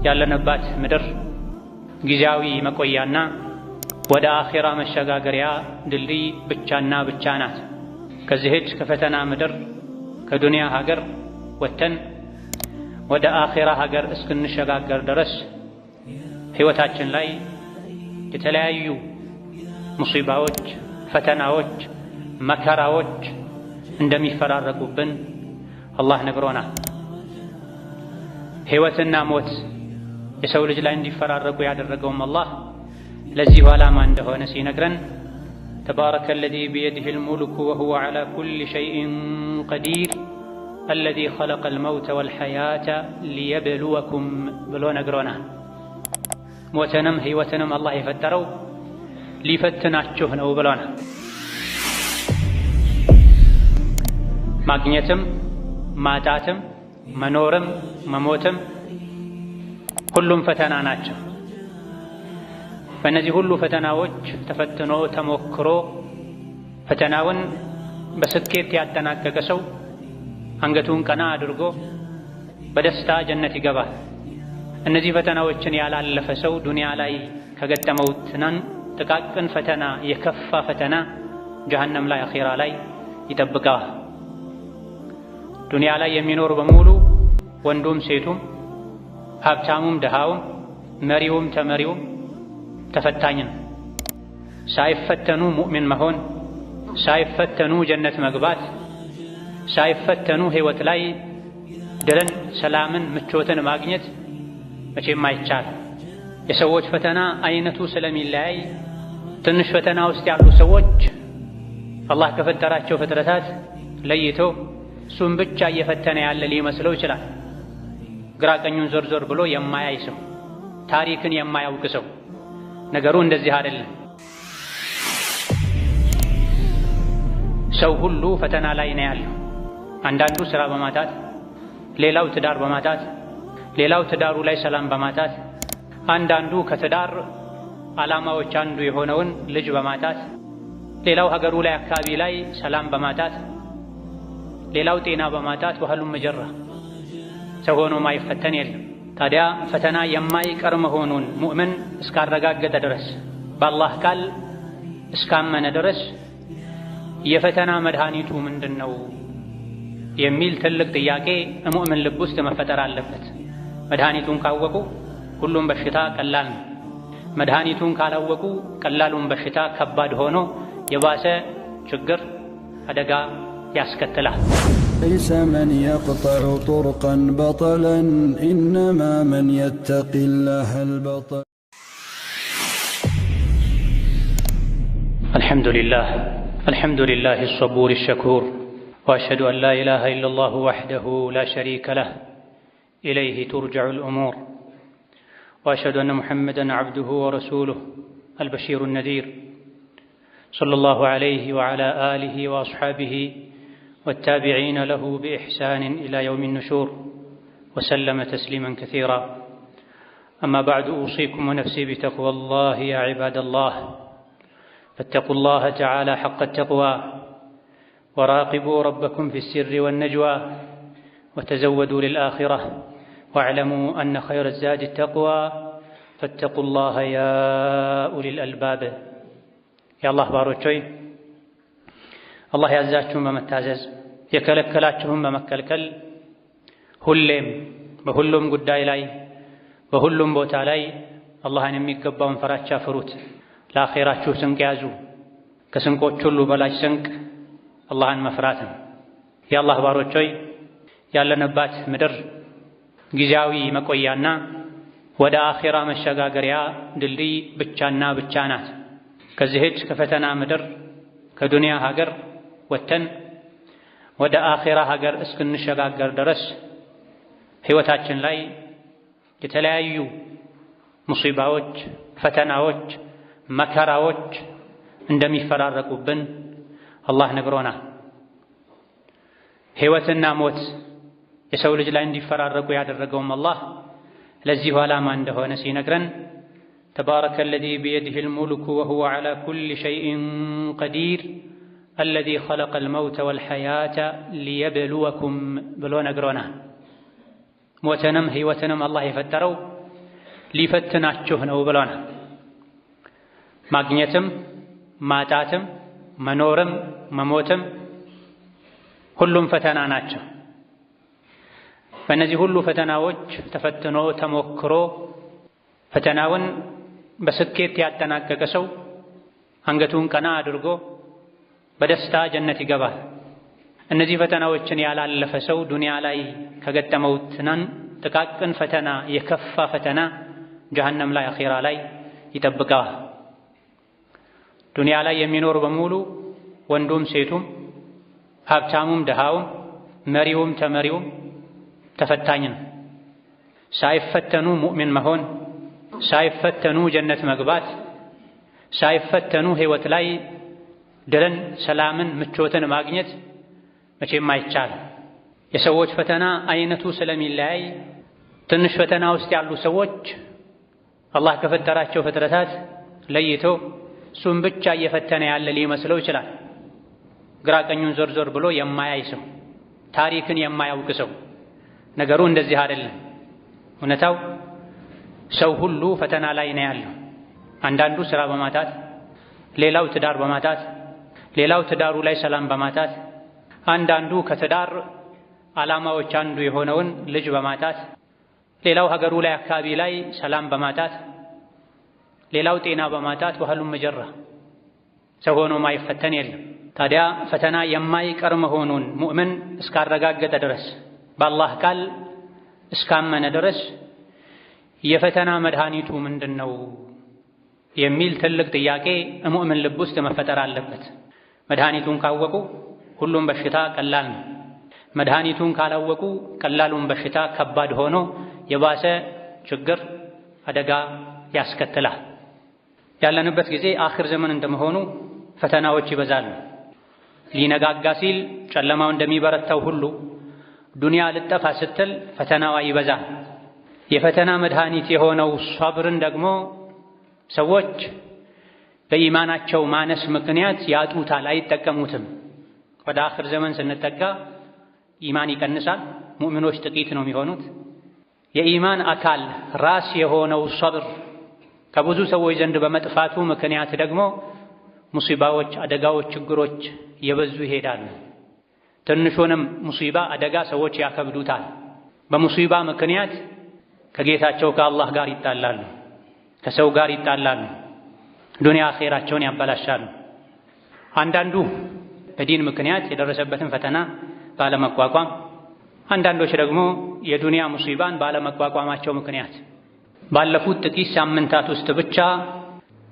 ያለንባት ምድር ጊዜያዊ መቆያና ወደ አኺራ መሸጋገሪያ ድልድይ ብቻና ብቻ ናት። ከዚህች ከፈተና ምድር ከዱንያ ሀገር ወጥተን ወደ አኺራ ሀገር እስክንሸጋገር ድረስ ህይወታችን ላይ የተለያዩ ሙሲባዎች፣ ፈተናዎች፣ መከራዎች እንደሚፈራረቁብን አላህ ነግሮናል። ህይወትና ሞት የሰው ልጅ ላይ እንዲፈራረቁ ያደረገውም አላህ ለዚሁ ዓላማ እንደሆነ ሲነግረን ተባረከ አለዚ ቢየዲሂ አልሙልኩ ወሁወ ዐላ ኩሊ ሸይኢን ቀዲር አለዚ ኸለቀል መውተ ወልሐያተ ሊየብሉወኩም ብሎ ነግሮናል። ሞትንም ህይወትንም አላህ የፈጠረው ሊፈትናችሁ ነው ብሎናል። ማግኘትም ማጣትም መኖርም መሞትም ሁሉም ፈተና ናቸው። በእነዚህ ሁሉ ፈተናዎች ተፈትኖ ተሞክሮ ፈተናውን በስኬት ያጠናቀቀ ሰው አንገቱን ቀና አድርጎ በደስታ ጀነት ይገባል። እነዚህ ፈተናዎችን ያላለፈ ሰው ዱንያ ላይ ከገጠመው ትናን ጥቃቅን ፈተና የከፋ ፈተና ጀሀነም ላይ አኺራ ላይ ይጠብቀዋል። ዱንያ ላይ የሚኖሩ በሙሉ ወንዱም ሴቱም ሀብታሙም ድሃውም መሪውም ተመሪውም ተፈታኝ ነው። ሳይፈተኑ ሙእሚን መሆን፣ ሳይፈተኑ ጀነት መግባት፣ ሳይፈተኑ ህይወት ላይ ድልን፣ ሰላምን፣ ምቾትን ማግኘት መቼም አይቻልም። የሰዎች ፈተና አይነቱ ስለሚለያይ ትንሽ ፈተና ውስጥ ያሉ ሰዎች አላህ ከፈጠራቸው ፍጥረታት ለይቶ እሱን ብቻ እየፈተነ ያለ ሊመስለው ይችላል። ግራ ቀኙን ዞር ዞር ብሎ የማያይ ሰው፣ ታሪክን የማያውቅ ሰው። ነገሩ እንደዚህ አይደለም። ሰው ሁሉ ፈተና ላይ ነው ያለው። አንዳንዱ ስራ በማጣት፣ ሌላው ትዳር በማጣት፣ ሌላው ትዳሩ ላይ ሰላም በማጣት፣ አንዳንዱ ከትዳር ዓላማዎች አንዱ የሆነውን ልጅ በማጣት፣ ሌላው ሀገሩ ላይ አካባቢ ላይ ሰላም በማጣት፣ ሌላው ጤና በማጣት ወህሉም መጀራ ሰው ሆኖ ማይፈተን የለም። ታዲያ ፈተና የማይቀር መሆኑን ሙእምን እስካረጋገጠ ድረስ በአላህ ቃል እስካመነ ድረስ የፈተና መድኃኒቱ ምንድን ነው የሚል ትልቅ ጥያቄ ሙእምን ልብ ውስጥ መፈጠር አለበት። መድኃኒቱን ካወቁ ሁሉም በሽታ ቀላል ነው። መድኃኒቱን ካላወቁ ቀላሉን በሽታ ከባድ ሆኖ የባሰ ችግር አደጋ ያስከትላል። ليس من يقطع طرقا بطلا إنما من يتقي الله البطل. الحمد لله الحمد لله الصبور الشكور، وأشهد أن لا إله إلا الله وحده لا شريك له إليه ترجع الأمور، وأشهد أن محمدا عبده ورسوله البشير النذير، صلى الله عليه وعلى آله وأصحابه والتابعين له بإحسان إلى يوم النشور وسلم تسليما كثيرا. أما بعد، أوصيكم ونفسي بتقوى الله يا عباد الله، فاتقوا الله تعالى حق التقوى، وراقبوا ربكم في السر والنجوى، وتزودوا للآخرة، واعلموا أن خير الزاد التقوى، فاتقوا الله يا أولي الألباب. يا الله ባሮች ሆይ፣ አላህ ያዛችሁን በመታዘዝ የከለከላችሁን በመከልከል ሁሌም በሁሉም ጉዳይ ላይ በሁሉም ቦታ ላይ አላህን የሚገባውን ፍራቻ ፍሩት። ለአኼራችሁ ስንቅ ያዙ። ከስንቆች ሁሉ በላጭ ስንቅ አላህን መፍራት ነው። የአላህ ባሮች ሆይ፣ ያለንባት ምድር ጊዜያዊ መቆያና ወደ አኼራ መሸጋገሪያ ድልድይ ብቻና ብቻ ናት። ከዚህች ከፈተና ምድር ከዱንያ ሀገር ወጥተን ወደ አኼራ ሀገር እስክንሸጋገር ድረስ ህይወታችን ላይ የተለያዩ ሙሲባዎች፣ ፈተናዎች፣ መከራዎች እንደሚፈራረቁብን አላህ ነግሮናል። ህይወትና ሞት የሰው ልጅ ላይ እንዲፈራረቁ ያደረገውም አላህ ለዚሁ ዓላማ እንደሆነ ሲነግረን ተባረከ አለዚ ቢየዲሂ አልሙልኩ ወሁወ ዐላ ኩሊ ሸይኢን ቀዲር አለዚ ኸለቀል መውተ ወልሐያተ ሊየብሉወኩም ብሎ ነግሮናል። ሞትንም ህይወትንም አላህ የፈጠረው ሊፈትናችሁ ነው ብለናል። ማግኘትም ማጣትም መኖርም መሞትም ሁሉም ፈተና ናቸው። በእነዚህ ሁሉ ፈተናዎች ተፈትኖ ተሞክሮ ፈተናውን በስኬት ያጠናቀቀ ሰው አንገቱን ቀና አድርጎ በደስታ ጀነት ይገባል። እነዚህ ፈተናዎችን ያላለፈ ሰው ዱንያ ላይ ከገጠመው ጥቃቅን ፈተና የከፋ ፈተና ጀሀነም ላይ አኺራ ላይ ይጠብቀዋል። ዱንያ ላይ የሚኖር በሙሉ ወንዱም ሴቱም ሀብታሙም ድሃውም መሪውም ተመሪውም ተፈታኝ ነው። ሳይፈተኑ ሙእሚን መሆን፣ ሳይፈተኑ ጀነት መግባት፣ ሳይፈተኑ ህይወት ላይ ድልን፣ ሰላምን፣ ምቾትን ማግኘት መቼም አይቻልም። የሰዎች ፈተና አይነቱ ስለሚለያይ ትንሽ ፈተና ውስጥ ያሉ ሰዎች አላህ ከፈጠራቸው ፍጥረታት ለይቶ እሱን ብቻ እየፈተነ ያለ ሊመስለው ይችላል። ግራ ቀኙን ዞር ዞር ብሎ የማያይ ሰው፣ ታሪክን የማያውቅ ሰው። ነገሩ እንደዚህ አይደለም። እውነታው ሰው ሁሉ ፈተና ላይ ነው ያለው። አንዳንዱ ስራ በማጣት፣ ሌላው ትዳር በማጣት፣ ሌላው ትዳሩ ላይ ሰላም በማጣት፣ አንዳንዱ ከትዳር ዓላማዎች አንዱ የሆነውን ልጅ በማጣት፣ ሌላው ሀገሩ ላይ አካባቢ ላይ ሰላም በማጣት፣ ሌላው ጤና በማጣት ወህሉም መጀራ ሰው ሆኖ ማይፈተን የለም። ታዲያ ፈተና የማይቀር መሆኑን ሙእምን እስካረጋገጠ ድረስ በአላህ ቃል እስካመነ ድረስ የፈተና መድኃኒቱ ምንድነው የሚል ትልቅ ጥያቄ ሙእምን ልብ ውስጥ መፈጠር አለበት። መድኃኒቱን ካወቁ ሁሉም በሽታ ቀላል ነው። መድኃኒቱን ካላወቁ ቀላሉን በሽታ ከባድ ሆኖ የባሰ ችግር አደጋ ያስከትላል። ያለንበት ጊዜ አኺር ዘመን እንደመሆኑ ፈተናዎች ይበዛሉ። ሊነጋጋ ሲል ጨለማው እንደሚበረታው ሁሉ ዱንያ ልጠፋ ስትል ፈተናዋ ይበዛል። የፈተና መድኃኒት የሆነው ሷብርን ደግሞ ሰዎች በኢማናቸው ማነስ ምክንያት ያጡታል፣ አይጠቀሙትም። ወደ አኺር ዘመን ስንጠጋ ኢማን ይቀንሳል። ሙእሚኖች ጥቂት ነው የሚሆኑት። የኢማን አካል ራስ የሆነው ሶብር ከብዙ ሰዎች ዘንድ በመጥፋቱ ምክንያት ደግሞ ሙሲባዎች፣ አደጋዎች፣ ችግሮች የበዙ ይሄዳሉ። ትንሹንም ሙሲባ አደጋ ሰዎች ያከብዱታል። በሙሲባ ምክንያት ከጌታቸው ከአላህ ጋር ይጣላሉ፣ ከሰው ጋር ይጣላሉ፣ ዱንያ አኼራቸውን ያበላሻሉ። አንዳንዱ በዲን ምክንያት የደረሰበትን ፈተና ባለመቋቋም፣ አንዳንዶች ደግሞ የዱንያ ሙሲባን ባለመቋቋማቸው ምክንያት ባለፉት ጥቂት ሳምንታት ውስጥ ብቻ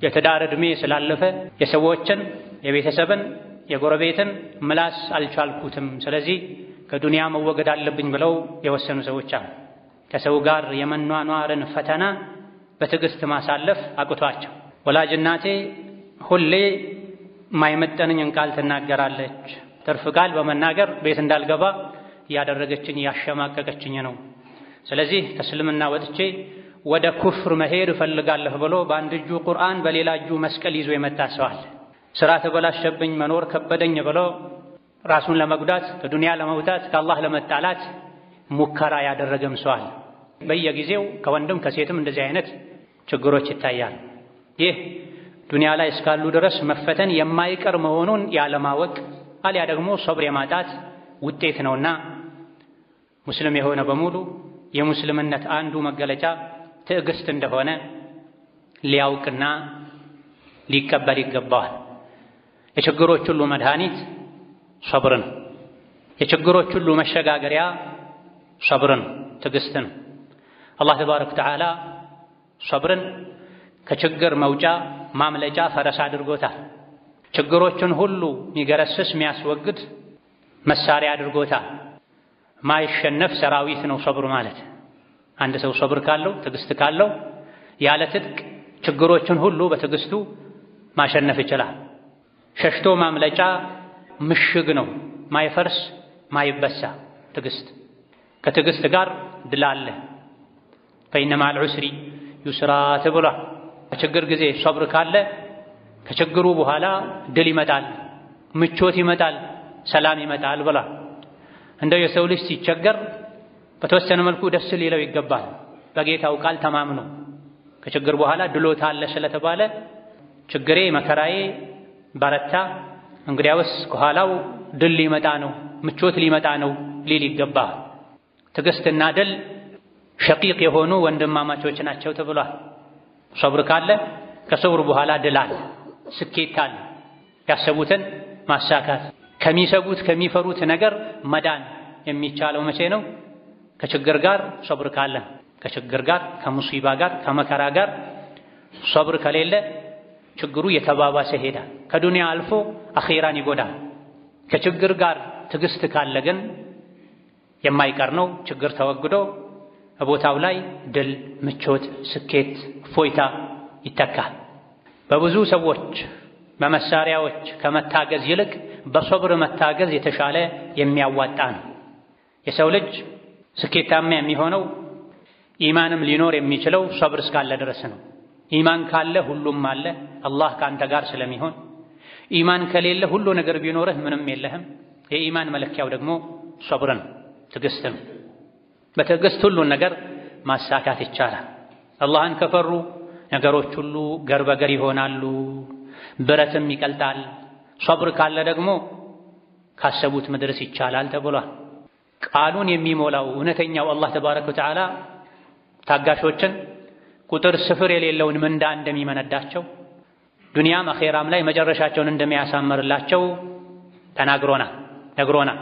የትዳር ዕድሜ ስላለፈ የሰዎችን፣ የቤተሰብን፣ የጎረቤትን ምላስ አልቻልኩትም፣ ስለዚህ ከዱንያ መወገድ አለብኝ ብለው የወሰኑ ሰዎች አሉ። ከሰው ጋር የመኗኗርን ፈተና በትዕግስት ማሳለፍ አቅቷቸው ወላጅ እናቴ ሁሌ ማይመጠንኝን ቃል ትናገራለች፣ ትርፍ ቃል በመናገር ቤት እንዳልገባ እያደረገችኝ እያሸማቀቀችኝ ነው፣ ስለዚህ ከእስልምና ወጥቼ ወደ ኩፍር መሄድ እፈልጋለሁ ብሎ በአንድ እጁ ቁርአን በሌላ እጁ መስቀል ይዞ የመጣ ሰው አለ። ስራ ተበላሸብኝ፣ መኖር ከበደኝ ብሎ ራሱን ለመጉዳት ከዱንያ ለመውጣት ከአላህ ለመጣላት ሙከራ ያደረገም ሰው አለ። በየጊዜው ከወንድም ከሴትም እንደዚህ አይነት ችግሮች ይታያል። ይህ ዱንያ ላይ እስካሉ ድረስ መፈተን የማይቀር መሆኑን ያለማወቅ አሊያ ደግሞ ሶብር የማጣት ውጤት ነውና ሙስሊም የሆነ በሙሉ የሙስልምነት አንዱ መገለጫ ትዕግስት እንደሆነ ሊያውቅና ሊቀበል ይገባዋል። የችግሮች ሁሉ መድኃኒት ሶብር ነው። የችግሮች ሁሉ መሸጋገሪያ ሶብር ነው፣ ትዕግስት ነው። አላህ ተባረከ ወተዓላ ሶብርን ከችግር መውጫ ማምለጫ ፈረስ አድርጎታል። ችግሮችን ሁሉ የሚገረስስ የሚያስወግድ መሳሪያ አድርጎታል። ማይሸነፍ ሰራዊት ነው ሶብር ማለት። አንድ ሰው ሶብር ካለው ትዕግስት ካለው ያለ ትጥቅ ችግሮችን ሁሉ በትዕግስቱ ማሸነፍ ይችላል። ሸሽቶ ማምለጫ ምሽግ ነው፣ ማይፈርስ ማይበሳ ትዕግስት። ከትዕግስት ጋር ድል አለ። فإن مع العسر يسرا ተብሏል። በችግር ጊዜ ሶብር ካለ ከችግሩ በኋላ ድል ይመጣል፣ ምቾት ይመጣል፣ ሰላም ይመጣል ብሏል። እንደው የሰው ልጅ ሲቸገር በተወሰነ መልኩ ደስ ሊለው ይገባል። በጌታው ቃል ተማምኖ ከችግር በኋላ ድሎት አለ ስለተባለ ችግሬ መከራዬ በረታ፣ እንግዲያውስ ከኋላው ድል ሊመጣ ነው፣ ምቾት ሊመጣ ነው ሊል ይገባል። ትዕግስትና ድል ሸቂቅ የሆኑ ወንድማማቾች ናቸው ተብሏል። ሶብር ካለ ከሶብር በኋላ ድል አለ፣ ስኬት አለ። ያሰቡትን ማሳካት ከሚሰጉት ከሚፈሩት ነገር መዳን የሚቻለው መቼ ነው? ከችግር ጋር ሶብር ካለ፣ ከችግር ጋር ከሙሲባ ጋር ከመከራ ጋር ሶብር ከሌለ ችግሩ የተባባሰ ይሄዳል። ከዱንያ አልፎ አኺራን ይጎዳል። ከችግር ጋር ትዕግስት ካለ ግን የማይቀር ነው። ችግር ተወግዶ ቦታው ላይ ድል፣ ምቾት፣ ስኬት፣ እፎይታ ይተካል። በብዙ ሰዎች በመሳሪያዎች ከመታገዝ ይልቅ በሶብር መታገዝ የተሻለ የሚያዋጣ ነው። የሰው ልጅ ስኬታማ የሚሆነው ኢማንም ሊኖር የሚችለው ሶብር እስካለ ድረስ ነው። ኢማን ካለ ሁሉም አለ፣ አላህ ካንተ ጋር ስለሚሆን። ኢማን ከሌለ ሁሉ ነገር ቢኖርህ ምንም የለህም። የኢማን መለኪያው ደግሞ ሶብር ነው፣ ትዕግስት ነው። በትዕግስት ሁሉን ነገር ማሳካት ይቻላል። አላህን ከፈሩ ነገሮች ሁሉ ገር በገር ይሆናሉ፣ ብረትም ይቀልጣል። ሶብር ካለ ደግሞ ካሰቡት መድረስ ይቻላል ተብሏል። ቃሉን የሚሞላው እውነተኛው አላህ ተባረከ ወተዓላ ታጋሾችን ቁጥር ስፍር የሌለውን ምንዳ እንደሚመነዳቸው ዱንያም አኼራም ላይ መጨረሻቸውን እንደሚያሳምርላቸው ተናግሮናል፣ ነግሮናል።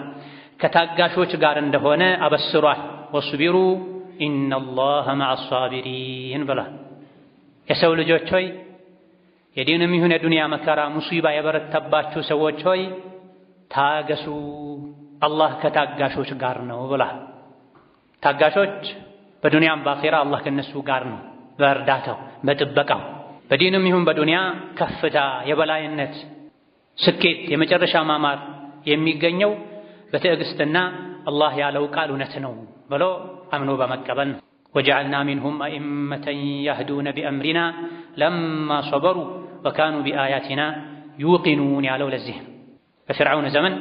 ከታጋሾች ጋር እንደሆነ አበስሯል። ወስቢሩ ኢነላሀ መዐ ሷቢሪን ብሏል። የሰው ልጆች ሆይ የዲንም ይሁን የዱንያ መከራ ሙሲባ የበረታባችሁ ሰዎች ሆይ ታገሱ፣ አላህ ከታጋሾች ጋር ነው ብሏል። ታጋሾች በዱንያም በአኼራ አላህ ከነሱ ጋር ነው፣ በእርዳታው በጥበቃው። በዲንም ይሁን በዱንያ ከፍታ፣ የበላይነት፣ ስኬት፣ የመጨረሻ ማማር የሚገኘው በትዕግስትና አላህ ያለው ቃል እውነት ነው ብሎ አምኖ በመቀበል ነው። ወጀዐልና ሚንሁም አኢመተን የህዱነ ቢአምሪና ለማ ሰበሩ ወካኑ ቢአያቲና ዩቂኑን ያለው ለዚህ ነው። በፊርዓውን ዘመን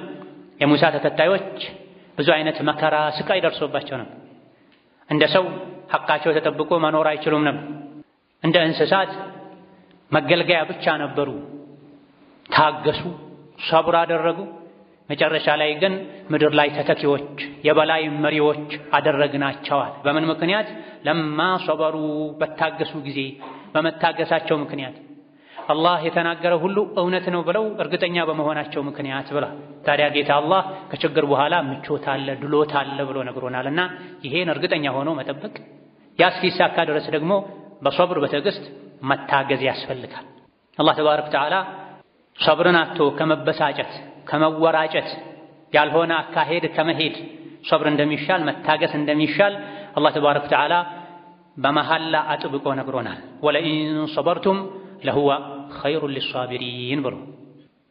የሙሳ ተከታዮች ብዙ አይነት መከራ ስቃይ ደርሶባቸው ነበር። እንደ ሰው ሐቃቸው ተጠብቆ መኖር አይችሉም ነበር። እንደ እንስሳት መገልገያ ብቻ ነበሩ። ታገሱ፣ ሰብር አደረጉ። መጨረሻ ላይ ግን ምድር ላይ ተተኪዎች የበላይ መሪዎች አደረግናቸዋል። በምን ምክንያት? ለማ ሰበሩ፣ በታገሱ ጊዜ፣ በመታገሳቸው ምክንያት አላህ የተናገረ ሁሉ እውነት ነው ብለው እርግጠኛ በመሆናቸው ምክንያት ብሏል። ታዲያ ጌታ አላህ ከችግር በኋላ ምቾት አለ፣ ድሎት አለ ብሎ ነግሮናልና ይሄን እርግጠኛ ሆኖ መጠበቅ፣ ያ እስኪሳካ ድረስ ደግሞ በሶብር በትዕግስት መታገዝ ያስፈልጋል። አላህ ተባረከ ወተዓላ ሶብርን አጥቶ ከመበሳጨት ከመወራጨት ያልሆነ አካሄድ ከመሄድ ሶብር እንደሚሻል መታገስ እንደሚሻል አላህ ተባረከ ወተዓላ በመሐላ አጥብቆ ነግሮናል። ወለኢን ሰበርቱም ለሁወ ኸይሩን ሊሷቢሪን ብሎ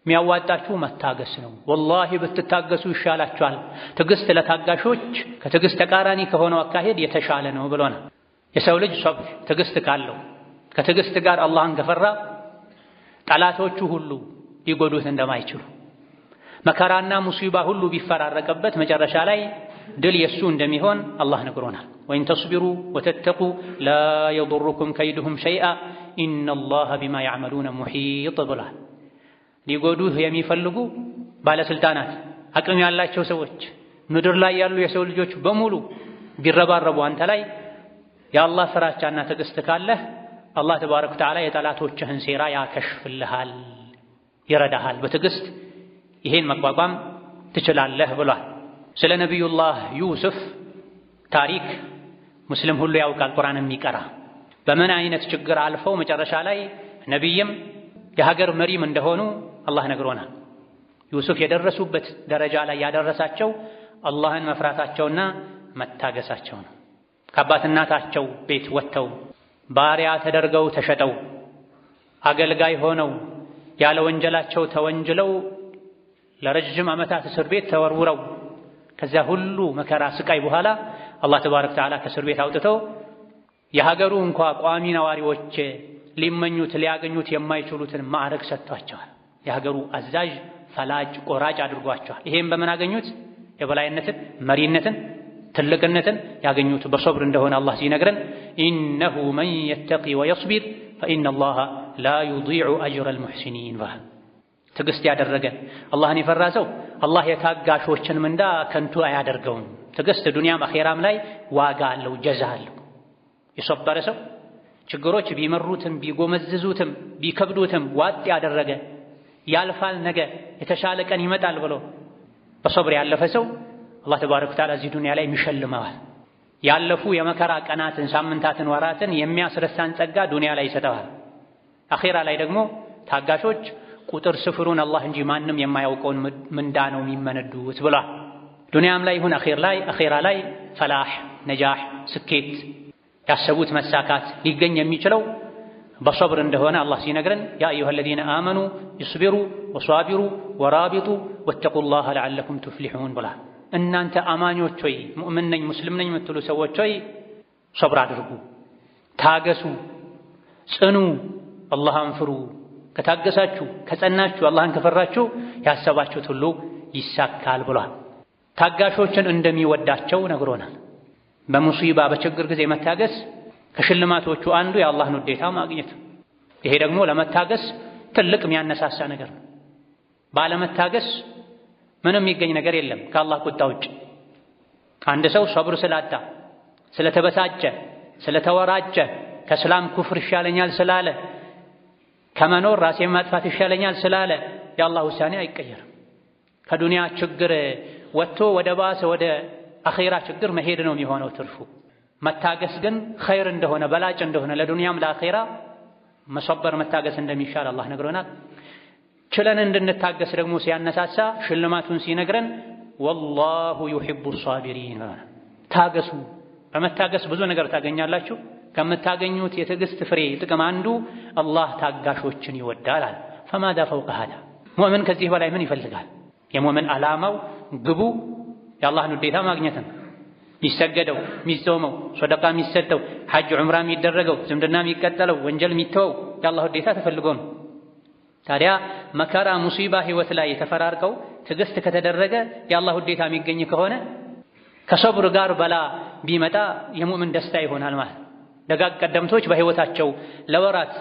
የሚያዋጣችሁ መታገስ ነው። ወላሂ ብትታገሱ ይሻላችኋል። ትዕግስት ለታጋሾች ከትዕግስት ተቃራኒ ከሆነው አካሄድ የተሻለ ነው ብሎናል። የሰው ልጅ ሶብር ትዕግስት ካለው ከትዕግስት ጋር አላህን ከፈራ ጠላቶቹ ሁሉ ሊጎዱት እንደማይችሉ መከራና ሙሲባ ሁሉ ቢፈራረቅበት መጨረሻ ላይ ድል የሱ እንደሚሆን አላህ ነግሮናል። ወኢን ተስቢሩ ወተተቁ ላ የዱሩኩም ከይዱሁም ሸይአ ኢነላሀ ቢማ ያዕመሉነ ሙሒጥ ብሏል። ሊጎዱህ የሚፈልጉ ባለስልጣናት፣ አቅም ያላቸው ሰዎች፣ ምድር ላይ ያሉ የሰው ልጆች በሙሉ ቢረባረቡ አንተ ላይ የአላህ ፍራቻና ትዕግስት ካለህ አላህ ተባረከ ወተዓላ የጠላቶችህን ሴራ ያከሽፍልሃል፣ ይረዳሃል። በትዕግስት ይሄን መቋቋም ትችላለህ ብሏል። ስለ ነቢዩላህ ዩሱፍ ታሪክ ሙስሊም ሁሉ ያውቃል፣ ቁርአን የሚቀራ በምን አይነት ችግር አልፈው መጨረሻ ላይ ነቢይም የሀገር መሪም እንደሆኑ አላህ ነግሮናል። ዩሱፍ የደረሱበት ደረጃ ላይ ያደረሳቸው አላህን መፍራታቸውና መታገሳቸው ነው። ከአባት እናታቸው ቤት ወጥተው ባሪያ ተደርገው ተሸጠው አገልጋይ ሆነው ያለ ወንጀላቸው ተወንጅለው ለረጅም ዓመታት እስር ቤት ተወርውረው ከዚያ ሁሉ መከራ ስቃይ በኋላ አላህ ተባረከ ወተዓላ ከእስር ቤት አውጥተው የሀገሩ እንኳ ቋሚ ነዋሪዎች ሊመኙት ሊያገኙት የማይችሉትን ማዕረግ ሰጥቷቸዋል። የሀገሩ አዛዥ ፈላጭ ቆራጭ አድርጓቸዋል። ይሄም በምን አገኙት? የበላይነትን፣ መሪነትን፣ ትልቅነትን ያገኙት በሶብር እንደሆነ አላህ ሲነግረን إنه من يتق ويصبر فإن الله لا يضيع أجر المحسنين። ትዕግስት ያደረገ አላህን የፈራ ሰው አላህ የታጋሾችን ምንዳ ከንቱ አያደርገውም። ትዕግስት ዱንያም አኼራም ላይ ዋጋ አለው፣ ጀዛ አለው። የሰበረ ሰው ችግሮች ቢመሩትም ቢጎመዝዙትም ቢከብዱትም ዋጥ ያደረገ ያልፋል፣ ነገ የተሻለ ቀን ይመጣል ብሎ በሰብር ያለፈ ሰው አላህ ተባረከ ወተዓላ እዚህ ዱንያ ላይ ይሸልመዋል። ያለፉ የመከራ ቀናትን፣ ሳምንታትን፣ ወራትን የሚያስረሳን ጸጋ ዱንያ ላይ ይሰጠዋል። አኼራ ላይ ደግሞ ታጋሾች ቁጥር ስፍሩን አላህ እንጂ ማንም የማያውቀውን ምንዳ ነው የሚመነዱት ብሏል። ዱንያም ላይ ይሁን አኼራ ላይ ፈላህ፣ ነጃህ፣ ስኬት፣ ያሰቡት መሳካት ሊገኝ የሚችለው በሰብር እንደሆነ አላህ ሲነግረን يا أيها الذين آمنوا اصبروا وصابروا ورابطوا واتقوا الله لعلكم تفلحون ብሏል። እናንተ አማኞች ሆይ ሙእምን ነኝ ሙስሊም ነኝ የምትሉ ሰዎች ሆይ ሰብር አድርጉ፣ ታገሱ፣ ጽኑ፣ አላህን ፍሩ። ከታገሳችሁ ከጸናችሁ አላህን ከፈራችሁ ያሰባችሁት ሁሉ ይሳካል ብሏል። ታጋሾችን እንደሚወዳቸው ነግሮናል። በሙሲባ በችግር ጊዜ መታገስ ከሽልማቶቹ አንዱ የአላህን ውዴታ ማግኘት። ይሄ ደግሞ ለመታገስ ትልቅ የሚያነሳሳ ነገር ነው። ባለመታገስ ምንም የሚገኝ ነገር የለም ከአላህ ቁጣ ውጭ። አንድ ሰው ሰብር ስላጣ፣ ስለተበሳጨ፣ ስለተወራጨ፣ ከእስላም ኩፍር ይሻለኛል ስላለ፣ ከመኖር ራሴን ማጥፋት ይሻለኛል ስላለ የአላህ ውሳኔ አይቀየርም። ከዱንያ ችግር ወጥቶ ወደ ባሰ ወደ አኼራ ችግር መሄድ ነው የሚሆነው ትርፉ። መታገስ ግን ኸይር እንደሆነ በላጭ እንደሆነ ለዱንያም ለአኼራ መሰበር መታገስ እንደሚሻል አላህ ነግሮናል። ችለን እንድንታገስ ደግሞ ሲያነሳሳ ሽልማቱን ሲነግረን والله يحب الصابرين፣ ታገሱ። በመታገስ ብዙ ነገር ታገኛላችሁ። ከምታገኙት የትዕግስት ፍሬ ጥቅም አንዱ አላህ ታጋሾችን ይወዳል አለ። فماذا فوق هذا ሙእምን ከዚህ በላይ ምን ይፈልጋል? የሙእምን ዓላማው ግቡ የአላህን ውዴታ ማግኘት ነው። የሚሰገደው፣ የሚጾመው፣ ሶደቃ የሚሰጠው፣ ሐጅ ዑምራ የሚደረገው፣ ዝምድና የሚቀጠለው፣ ወንጀል የሚተወው የአላህ ውዴታ ተፈልጎ ነው። ታዲያ መከራ ሙሲባ ህይወት ላይ የተፈራርቀው ትዕግስት ከተደረገ የአላህ ውዴታ የሚገኝ ከሆነ ከሰብር ጋር በላ ቢመጣ የሙእምን ደስታ ይሆናል ማለት። ደጋግ ቀደምቶች በህይወታቸው ለወራት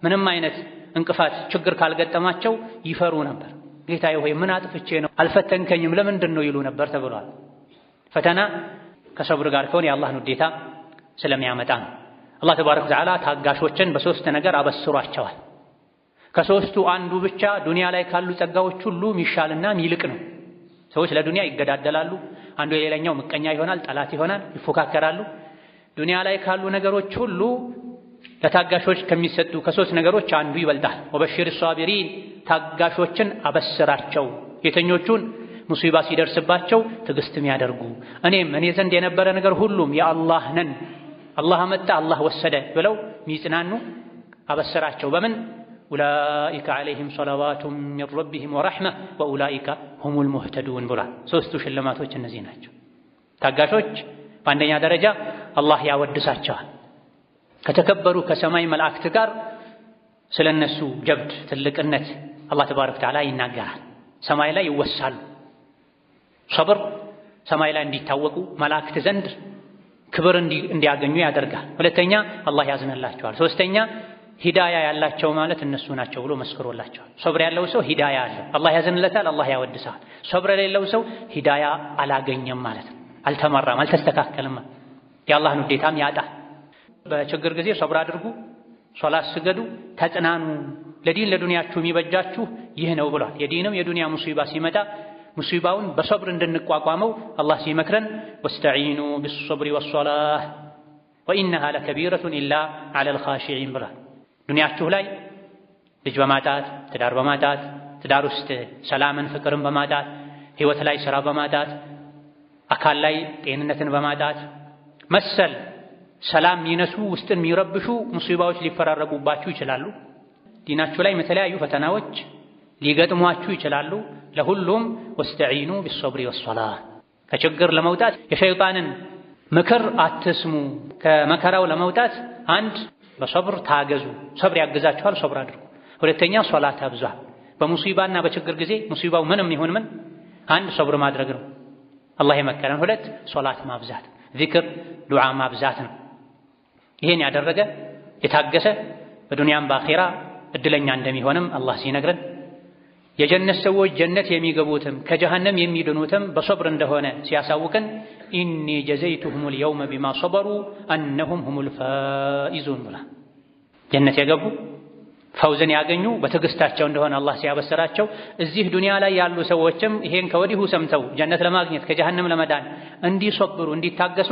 ምንም አይነት እንቅፋት ችግር ካልገጠማቸው ይፈሩ ነበር። ጌታዬ ሆይ ምን አጥፍቼ ነው አልፈተንከኝም ለምንድን ነው ይሉ ነበር ተብሏል። ፈተና ከሰብር ጋር ከሆነ የአላህን ውዴታ ስለሚያመጣ ነው። አላህ ተባረከ ወተዓላ ታጋሾችን በሶስት ነገር አበስሯቸዋል። ከሶስቱ አንዱ ብቻ ዱንያ ላይ ካሉ ጸጋዎች ሁሉ ሚሻልና ሚልቅ ነው። ሰዎች ለዱንያ ይገዳደላሉ። አንዱ የሌላኛው ምቀኛ ይሆናል፣ ጠላት ይሆናል፣ ይፎካከራሉ። ዱንያ ላይ ካሉ ነገሮች ሁሉ ለታጋሾች ከሚሰጡ ከሶስት ነገሮች አንዱ ይበልጣል። ወበሽር ሷቢሪን፣ ታጋሾችን አበስራቸው። የተኞቹን ሙሲባ ሲደርስባቸው ትዕግስት የሚያደርጉ እኔም እኔ ዘንድ የነበረ ነገር ሁሉም የአላህ ነን፣ አላህ አመጣ አላህ ወሰደ ብለው ሚጽናኑ አበስራቸው። በምን ኡላኢከ ዐለይሂም ሰለዋቱን ሚን ረቢሂም ወረሕመህ ወኡላኢከ ሁሙል ሙህተዱን ብሏል። ሶስቱ ሽልማቶች እነዚህ ናቸው። ታጋሾች በአንደኛ ደረጃ አላህ ያወድሳቸዋል። ከተከበሩ ከሰማይ መላእክት ጋር ስለነሱ ጀብድ ትልቅነት አላህ ተባረከ ወተዓላ ይናገራል። ሰማይ ላይ ይወሳሉ። ሰብር ሰማይ ላይ እንዲታወቁ መላእክት ዘንድ ክብር እንዲያገኙ ያደርጋል። ሁለተኛ አላህ ያዝንላቸዋል። ሶስተኛ ሂዳያ ያላቸው ማለት እነሱ ናቸው ብሎ መስክሮላቸዋል። ሶብር ያለው ሰው ሂዳያ አለው፣ አላህ ያዝንለታል፣ አላህ ያወድሳል። ሶብር የሌለው ሰው ሂዳያ አላገኘም ማለት ነው። አልተመራም፣ አልተስተካከልም፣ የአላህን ውዴታም ያጣል። በችግር ጊዜ ሶብር አድርጉ፣ ሶላት ስገዱ፣ ተጽናኑ፣ ለዲን ለዱንያችሁ የሚበጃችሁ ይህ ነው ብሏል። የዲንም የዱንያ ሙሲባ ሲመጣ ሙሲባውን በሶብር እንድንቋቋመው አላህ ሲመክረን واستعينوا بالصبر والصلاة وإنها لكبيرة إلا على الخاشعين ብሏል። ዱንያችሁ ላይ ልጅ በማጣት ትዳር በማጣት ትዳር ውስጥ ሰላምን ፍቅርን በማጣት ህይወት ላይ ስራ በማጣት አካል ላይ ጤንነትን በማጣት መሰል ሰላም የሚነሱ ውስጥን የሚረብሹ ሙሲባዎች ሊፈራረቁባችሁ ይችላሉ። ዲናችሁ ላይ የተለያዩ ፈተናዎች ሊገጥሟችሁ ይችላሉ። ለሁሉም ወስተዒኑ ቢሶብሪ ወሶላህ፣ ከችግር ለመውጣት የሸይጣንን ምክር አትስሙ። ከመከራው ለመውጣት አንድ በሶብር ታገዙ፣ ሶብር ያግዛችኋል፣ ሶብር አድርጉ። ሁለተኛ ሶላት አብዟል። በሙሲባና በችግር ጊዜ ሙሲባው ምንም ይሁን ምን አንድ ሶብር ማድረግ ነው አላህ የመከረን። ሁለት ሶላት ማብዛት፣ ዚክር ዱዓ ማብዛት ነው። ይሄን ያደረገ የታገሰ በዱንያም በአኺራ እድለኛ እንደሚሆንም አላህ ሲነግረን የጀነት ሰዎች ጀነት የሚገቡትም ከጀሃነም የሚድኑትም በሶብር እንደሆነ ሲያሳውቀን إني جزيتهم اليوم بما صبروا أنهم هم الفائزون ብሏል። ጀነት የገቡ ፈውዝን ያገኙ በትዕግስታቸው እንደሆነ አላህ ሲያበስራቸው እዚህ ዱንያ ላይ ያሉ ሰዎችም ይሄን ከወዲሁ ሰምተው ጀነት ለማግኘት ከጀሃነም ለመዳን እንዲሶብሩ እንዲታገሱ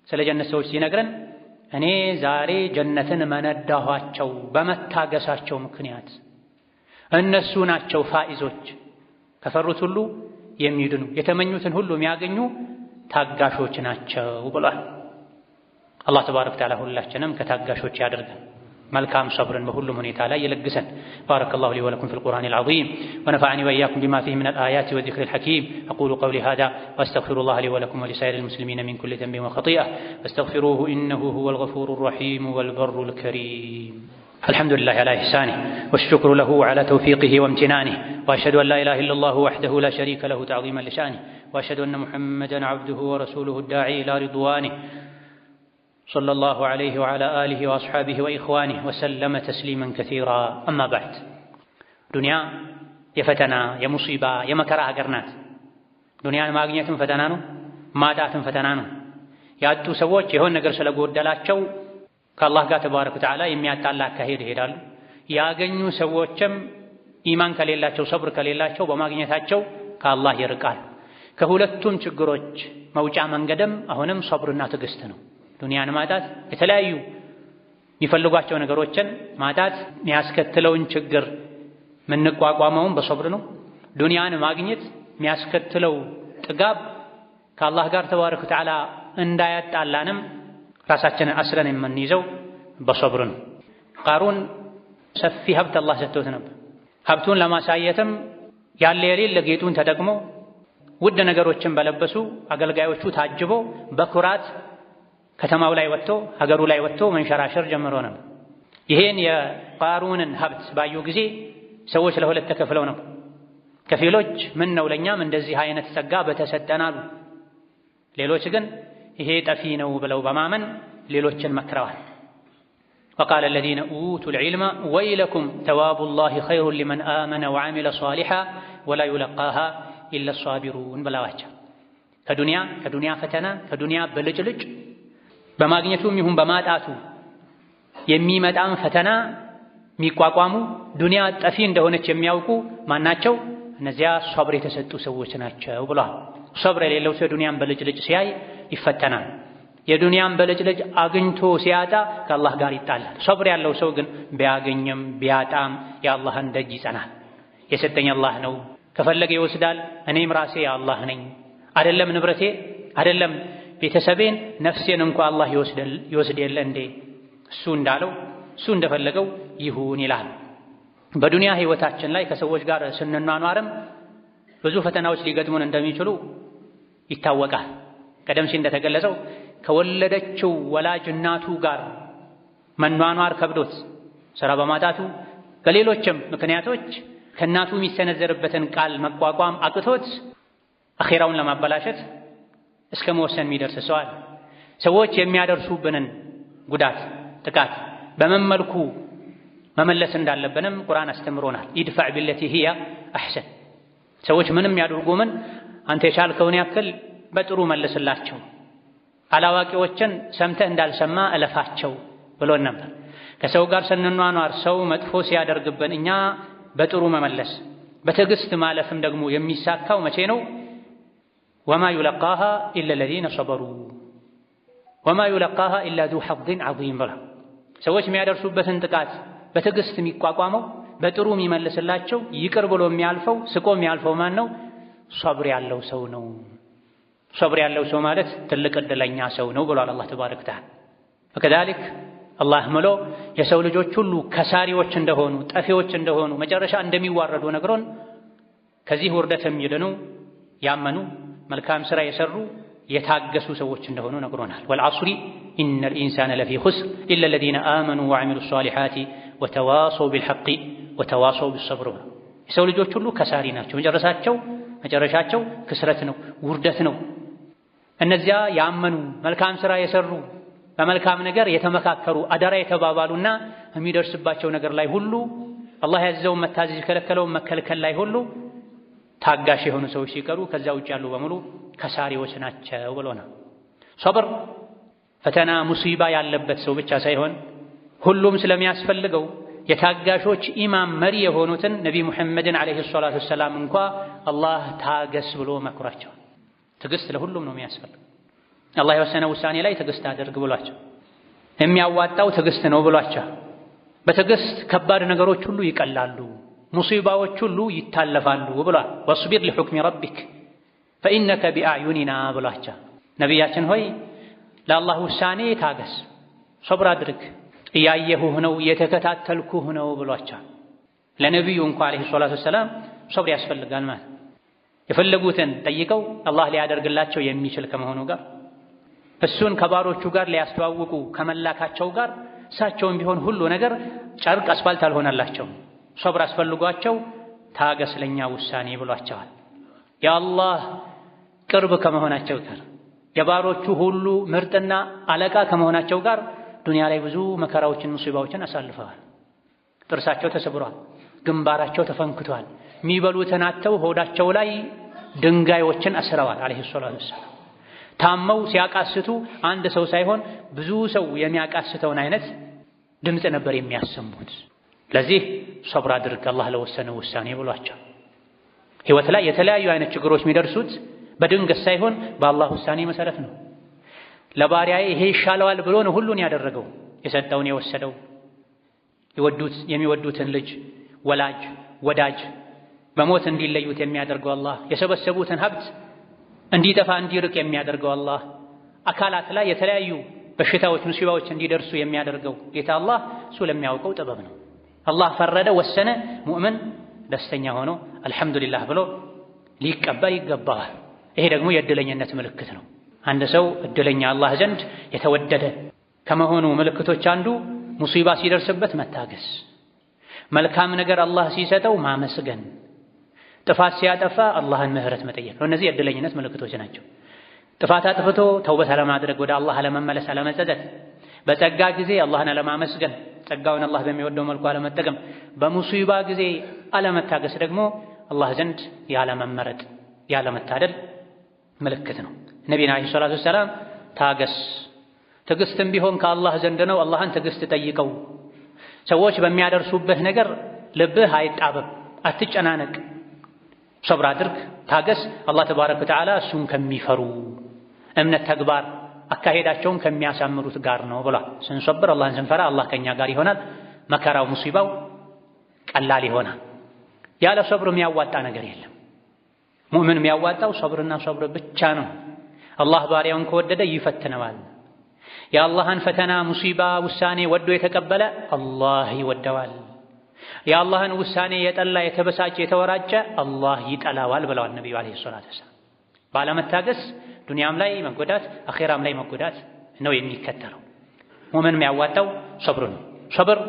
ስለ ጀነት ሰዎች ሲነግረን እኔ ዛሬ ጀነትን መነዳኋቸው በመታገሳቸው ምክንያት እነሱ ናቸው ፋኢዞች፣ ከፈሩት ሁሉ የሚድኑ የተመኙትን ሁሉ የሚያገኙ ታጋሾች ናቸው ብሏል። አላህ ተባረከ ወተዓላ ሁላችንም ከታጋሾች ያደርገን። መልካም ሰብርን በሁሉም ሁኔታ ላይ ይለግሰን። بارك الله لي ولكم في القرآن العظيم ونفعني وإياكم بما فيه من الآيات والذكر الحكيم أقول قولي هذا وأستغفر الله لي ولكم ولسائر المسلمين من كل ذنب وخطيئة فاستغفروه إنه هو الغفور الرحيم والبر الكريم. الحمد لله على إحسانه والشكر له على توفيقه وامتنانه وأشهد أن لا إله إلا الله وحده لا شريك له تعظيما لشانه وأشهد أن محمدا عبده ورسوله الداعي إلى رضوانه صلى الله عليه وعلى آله وأصحابه وإخوانه وسلم تسليما كثيرا. أما بعد، ዱንያ የፈተና የሙሲባ የመከራ ሀገር ናት። ዱንያን ማግኘትም ፈተና ነው፣ ማጣትም ፈተና ነው። ያጡ ሰዎች የሆነ ነገር ስለጎደላቸው ከአላህ ጋር ተባረከ ወተዓላ የሚያጣላ አካሄድ ይሄዳሉ። ያገኙ ሰዎችም ኢማን ከሌላቸው ሰብር ከሌላቸው በማግኘታቸው ከአላህ ይርቃል። ከሁለቱም ችግሮች መውጫ መንገድም አሁንም ሰብርና ትዕግስት ነው። ዱንያን ማጣት የተለያዩ የሚፈልጓቸው ነገሮችን ማጣት የሚያስከትለውን ችግር የምንቋቋመውም በሰብር ነው። ዱንያን ማግኘት የሚያስከትለው ጥጋብ ከአላህ ጋር ተባረከ ወተዓላ እንዳያጣላንም ራሳችንን አስረን የምንይዘው በሰብር ነው። ቃሩን ሰፊ ሀብት አላህ ሰጥቶት ነበር። ሀብቱን ለማሳየትም ያለ የሌለ ጌጡን ተጠቅሞ ውድ ነገሮችን በለበሱ አገልጋዮቹ ታጅቦ በኩራት ከተማው ላይ ወጥቶ ሀገሩ ላይ ወጥቶ መንሸራሸር ጀምሮ ነበር። ይሄን የቃሩንን ሀብት ባዩ ጊዜ ሰዎች ለሁለት ተከፍለው ነበር። ከፊሎች ምን ነው ለኛም እንደዚህ አይነት ጸጋ በተሰጠን አሉ። ሌሎች ግን ይሄ ጠፊ ነው ብለው በማመን ሌሎችን መክረዋል። وقال الذين أوتوا العلم ويلكم ثواب الله خير لمن آمن وعمل صالحا ولا يلقاها إلا الصابرون ብለዋቸው። ከዱንያ ፈተና ከዱንያ ብልጭልጭ በማግኘቱም ይሁን በማጣቱ የሚመጣን ፈተና የሚቋቋሙ ዱንያ ጠፊ እንደሆነች የሚያውቁ ማናቸው? እነዚያ ሶብር የተሰጡ ሰዎች ናቸው ብለዋል። ሶብር የሌለው ሰው ዱንያን ብልጭልጭ ሲያይ ይፈተናል። የዱንያን ብልጭልጭ አግኝቶ ሲያጣ ከአላህ ጋር ይጣላል። ሶብር ያለው ሰው ግን ቢያገኝም ቢያጣም የአላህን ደጅ ይጸናል። የሰጠኝ አላህ ነው፣ ከፈለገ ይወስዳል፣ እኔም ራሴ የአላህ ነኝ። አይደለም ንብረቴ፣ አይደለም ቤተሰቤን፣ ነፍሴን እንኳ አላህ ይወስድ የለ እንዴ? እሱ እንዳለው እሱ እንደፈለገው ይሁን ይላል። በዱንያ ህይወታችን ላይ ከሰዎች ጋር ስንኗኗርም ብዙ ፈተናዎች ሊገጥሙን እንደሚችሉ ይታወቃል። ቀደም ሲል እንደተገለጸው ከወለደችው ወላጅ እናቱ ጋር መኗኗር ከብዶት ስራ በማጣቱ በሌሎችም ምክንያቶች ከእናቱ የሚሰነዘርበትን ቃል መቋቋም አቅቶት አኼራውን ለማበላሸት እስከ መወሰን የሚደርስ ሰው አለ። ሰዎች የሚያደርሱብንን ጉዳት፣ ጥቃት በምን መልኩ መመለስ እንዳለብንም ቁርአን አስተምሮናል። ኢድፋዕ ቢለቲ ሂያ አሕሰን። ሰዎች ምንም ያድርጉ ምን አንተ የቻልከውን ያክል በጥሩ መልስላቸው፣ አላዋቂዎችን ሰምተህ እንዳልሰማ እለፋቸው ብሎን ነበር። ከሰው ጋር ስንኗኗር ሰው መጥፎ ሲያደርግብን እኛ በጥሩ መመለስ በትዕግስት ማለፍም ደግሞ የሚሳካው መቼ ነው? وما يلقاها إلا الذين صبروا وما يلقاها إلا ذو حظ عظيم ብላ ሰዎች የሚያደርሱበትን ጥቃት በትዕግስት የሚቋቋመው በጥሩ የሚመልስላቸው ይቅር ብሎ የሚያልፈው ስቆ የሚያልፈው ማን ነው? ሶብር ያለው ሰው ነው። ሶብር ያለው ሰው ማለት ትልቅ ዕድለኛ ሰው ነው ብሏል አላህ ተባረከ ወተዓላ። ወከዛሊክ አላህ ምሎ የሰው ልጆች ሁሉ ከሳሪዎች እንደሆኑ ጠፊዎች እንደሆኑ መጨረሻ እንደሚዋረዱ ነግሮን ከዚህ ውርደት የሚድኑ ያመኑ መልካም ስራ የሰሩ የታገሱ ሰዎች እንደሆኑ ነግሮናል። والعصر إن الإنسان لفي خسر إلا الذين آمنوا وعملوا الصالحات وتواصوا بالحق وتواصوا بالصبر። የሰው ልጆች ሁሉ ከሳሪ ናቸው። መጨረሻቸው ክስረት ነው፣ ውርደት ነው። እነዚያ ያመኑ መልካም ስራ የሰሩ በመልካም ነገር የተመካከሩ አደራ የተባባሉና የሚደርስባቸው ነገር ላይ ሁሉ አላህ ያዘዘውን መታዘዝ የከለከለውን መከልከል ላይ ሁሉ ታጋሽ የሆኑ ሰዎች ሲቀሩ ከዛ ውጭ ያሉ በሙሉ ከሳሪዎች ናቸው ብሎናል። ሶብር ፈተና ሙሲባ ያለበት ሰው ብቻ ሳይሆን ሁሉም ስለሚያስፈልገው የታጋሾች ኢማም መሪ የሆኑትን ነቢ ሙሐመድን ዓለይሂ ሰላቱ ወሰላም እንኳ አላህ ታገስ ብሎ መክሯቸው። ትዕግስት ለሁሉም ነው የሚያስፈልገው። አላህ የወሰነ ውሳኔ ላይ ትዕግስት አድርግ ብሏቸው፣ የሚያዋጣው ትዕግስት ነው ብሏቸው። በትዕግስት ከባድ ነገሮች ሁሉ ይቀላሉ፣ ሙሲባዎች ሁሉ ይታለፋሉ ብሏል። واصبر لحكم ربك فإنك بأعيننا ብሏቸው። ነቢያችን ሆይ ለአላህ ውሳኔ ታገስ፣ ሶብር አድርግ፣ እያየሁህ ነው እየተከታተልኩህ ነው ብሏቸው። ለነቢዩ እንኳ ዓለይሂ ሰላቱ ወሰላም ሶብር ያስፈልጋል ማለት የፈለጉትን ጠይቀው አላህ ሊያደርግላቸው የሚችል ከመሆኑ ጋር እሱን ከባሮቹ ጋር ሊያስተዋውቁ ከመላካቸው ጋር እሳቸውም ቢሆን ሁሉ ነገር ጨርቅ አስፋልት አልሆነላቸውም። ሶብር አስፈልጓቸው ታገስ ለኛ ውሳኔ ብሏቸዋል። የአላህ ቅርብ ከመሆናቸው ጋር የባሮቹ ሁሉ ምርጥና አለቃ ከመሆናቸው ጋር ዱንያ ላይ ብዙ መከራዎችን ሙሲባዎችን አሳልፈዋል። ጥርሳቸው ተሰብሯል፣ ግንባራቸው ተፈንክቷል፣ የሚበሉትን አጥተው ሆዳቸው ላይ ድንጋዮችን አስረዋል። ዓለይሂ ሰላቱ ወሰላም ታመው ሲያቃስቱ አንድ ሰው ሳይሆን ብዙ ሰው የሚያቃስተውን አይነት ድምፅ ነበር የሚያሰሙት። ለዚህ ሶብር አድርግ አላህ ለወሰነው ውሳኔ ብሏቸው። ህይወት ላይ የተለያዩ አይነት ችግሮች የሚደርሱት በድንገት ሳይሆን በአላህ ውሳኔ መሰረት ነው። ለባሪያዬ ይሄ ይሻለዋል ብሎ ነው ሁሉን ያደረገው፣ የሰጠውን የወሰደው፣ የሚወዱትን ልጅ ወላጅ ወዳጅ በሞት እንዲለዩት የሚያደርገው አላህ፣ የሰበሰቡትን ሀብት እንዲጠፋ እንዲርቅ የሚያደርገው አላህ፣ አካላት ላይ የተለያዩ በሽታዎች ሙሲባዎች እንዲደርሱ የሚያደርገው ጌታ አላህ እሱ ለሚያውቀው ጥበብ ነው። አላህ ፈረደ ወሰነ፣ ሙእምን ደስተኛ ሆኖ አልሐምዱሊላህ ብሎ ሊቀበል ይገባዋል። ይሄ ደግሞ የእድለኝነት ምልክት ነው። አንድ ሰው እድለኛ አላህ ዘንድ የተወደደ ከመሆኑ ምልክቶች አንዱ ሙሲባ ሲደርስበት መታገስ፣ መልካም ነገር አላህ ሲሰጠው ማመስገን፣ ጥፋት ሲያጠፋ አላህን ምህረት መጠየቅ ነው። እነዚህ የእድለኝነት ምልክቶች ናቸው። ጥፋት አጥፍቶ ተውበት አለማድረግ፣ ወደ አላህ አለመመለስ፣ አለመጸጸት፣ በጸጋ ጊዜ አላህን አለማመስገን፣ ጸጋውን አላህ በሚወደው መልኩ አለመጠቀም፣ በሙሲባ ጊዜ አለመታገስ ደግሞ አላህ ዘንድ ያለመመረጥ ያለመታደል ምልክት ነው። ነቢና ዓለይሂ ሰላቱ ወሰላም ታገስ፣ ትዕግስትም ቢሆን ከአላህ ዘንድ ነው፣ አላህን ትዕግስት ጠይቀው፣ ሰዎች በሚያደርሱብህ ነገር ልብህ አይጣበብ፣ አትጨናነቅ፣ ሶብር አድርግ፣ ታገስ። አላህ ተባረከ ወተዓላ እሱን ከሚፈሩ እምነት ተግባር አካሄዳቸውን ከሚያሳምሩት ጋር ነው ብሏል። ስንሶብር አላህን ስንፈራ አላህ ከኛ ጋር ይሆናል። መከራው ሙሲባው ቀላል ይሆናል። ያለ ሶብር የሚያዋጣ ነገር የለም። ሙእምን የሚያዋጣው ሶብርና ሶብር ብቻ ነው። አላህ ባሪያውን ከወደደ ይፈትነዋል። የአላህን ፈተና ሙሲባ ውሳኔ ወዶ የተቀበለ አላህ ይወደዋል። የአላህን ውሳኔ የጠላ የተበሳጨ የተወራጨ አላህ ይጠላዋል ብለዋል ነቢዩ ዓለይሂ ሰላቱ ወሰላም። ባለመታገስ ዱንያም ላይ መጎዳት አኼራም ላይ መጎዳት ነው የሚከተለው። ሙእምን የሚያዋጣው ሶብር ነው። ሶብር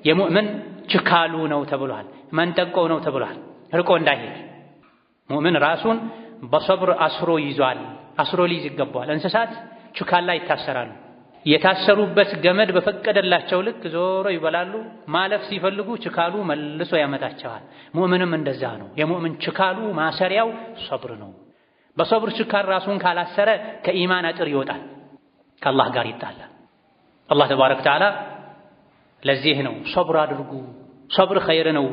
የሙእምን ችካሉ ነው ተብሏል። መንጠቆው ነው ተብሏል። ርቆ እንዳይሄድ ሙእምን ራሱን በሶብር አስሮ ይዟል። አስሮ ሊይዝ ይገባዋል። እንስሳት ችካል ላይ ይታሰራሉ። የታሰሩበት ገመድ በፈቀደላቸው ልክ ዞሮ ይበላሉ። ማለፍ ሲፈልጉ ችካሉ መልሶ ያመጣቸዋል። ሙእምንም እንደዛ ነው። የሙእምን ችካሉ ማሰሪያው ሶብር ነው። በሶብር ችካል ራሱን ካላሰረ ከኢማን አጥር ይወጣል፣ ከአላህ ጋር ይጣላል። አላህ ተባረከ ወተዓላ ለዚህ ነው ሶብር አድርጉ፣ ሶብር ኸይር ነው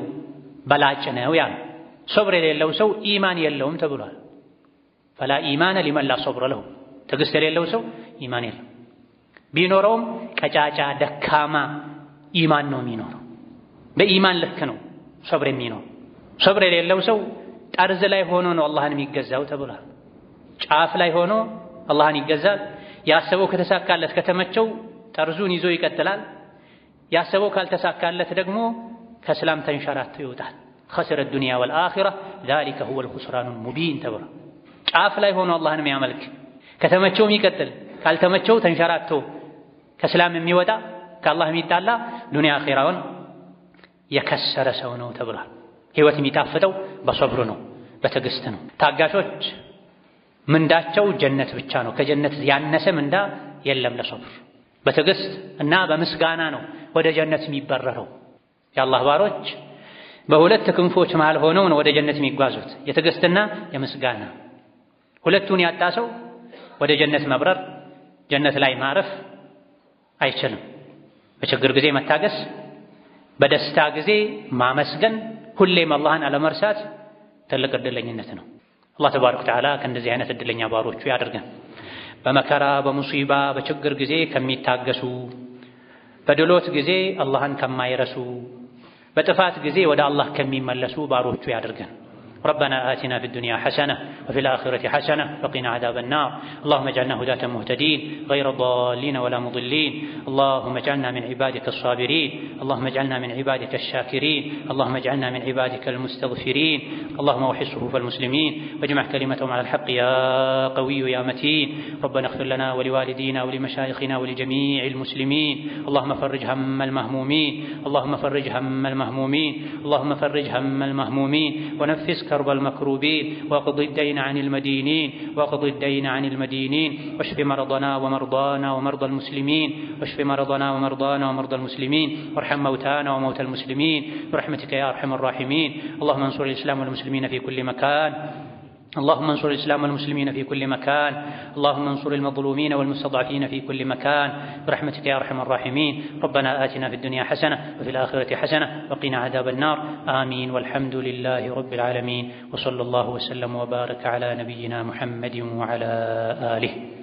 በላጭ ነው ያለው። ሶብር የሌለው ሰው ኢማን የለውም ተብሏል። فلا إيمان لمن لا صبر له፣ ትዕግስት የሌለው ሰው ኢማን የለውም። ቢኖረውም ቀጫጫ ደካማ ኢማን ነው የሚኖረው። በኢማን ልክ ነው ሶብር የሚኖር። ሶብር የሌለው ሰው ጠርዝ ላይ ሆኖ ነው አላህን የሚገዛው ተብሏል። ጫፍ ላይ ሆኖ አላህን ይገዛል። ያሰበው ከተሳካለት ከተመቸው ጠርዙን ይዞ ይቀጥላል። ያሰበው ካልተሳካለት ደግሞ ከእስላም ተንሸራቶ ይወጣል። خسر الدنيا والآخرة ذلك هو الخسران المبين ተብሏል። ጫፍ ላይ ሆኖ አላህን የሚያመልክ ከተመቸው የሚቀጥል ካልተመቸው ተንሸራቶ ከእስላም የሚወጣ ከአላህ የሚጣላ ዱንያ አኺራውን የከሰረ ሰው ነው ተብሏል። ህይወት የሚጣፍጠው በሶብር ነው፣ በትዕግስት ነው። ታጋሾች ምንዳቸው ጀነት ብቻ ነው። ከጀነት ያነሰ ምንዳ የለም ለሶብር። በትዕግስት እና በምስጋና ነው ወደ ጀነት የሚበረረው። የአላህ ባሮች በሁለት ክንፎች መሃል ሆነው ነው ወደ ጀነት የሚጓዙት፣ የትዕግስትና የምስጋና። ሁለቱን ያጣ ሰው ወደ ጀነት መብረር፣ ጀነት ላይ ማረፍ አይችልም። በችግር ጊዜ መታገስ፣ በደስታ ጊዜ ማመስገን፣ ሁሌም አላህን አለመርሳት ትልቅ እድለኝነት ነው። አላህ ተባረከ ወተዓላ ከእንደዚህ አይነት እድለኛ ባሮቹ ያድርገን። በመከራ በሙሲባ በችግር ጊዜ ከሚታገሱ፣ በድሎት ጊዜ አላህን ከማይረሱ፣ በጥፋት ጊዜ ወደ አላህ ከሚመለሱ ባሮቹ ያድርገን። ربنا آتنا في الدنيا حسنة وفي الآخرة حسنة وقنا عذاب النار. اللهم اجعلنا هداة مهتدين غير ضالين ولا مضلين. اللهم اجعلنا من عبادك الصابرين. اللهم اجعلنا من عبادك الشاكرين. اللهم اجعلنا من عبادك المستغفرين. اللهم وحد صفوف المسلمين واجمع كلمتهم على الحق يا قوي يا متين. ربنا اغفر لنا ولوالدينا ولمشايخنا ولجميع المسلمين. اللهم فرج هم المهمومين. اللهم فرج هم المهمومين. اللهم فرج هم المهمومين ونفس كرب المكروبين واقض الدين عن المدينين واقض الدين عن المدينين واشف مرضنا ومرضانا ومرضى المسلمين واشف مرضنا ومرضانا ومرضى المسلمين وارحم موتانا وموتى المسلمين برحمتك يا أرحم الراحمين. اللهم انصر الإسلام والمسلمين في كل مكان. اللهم انصر الإسلام والمسلمين في كل مكان. اللهم انصر المظلومين والمستضعفين في كل مكان برحمتك يا أرحم الراحمين. ربنا آتنا في الدنيا حسنة وفي الآخرة حسنة وقنا عذاب النار. آمين. والحمد لله رب العالمين، وصلى الله وسلم وبارك على نبينا محمد وعلى آله.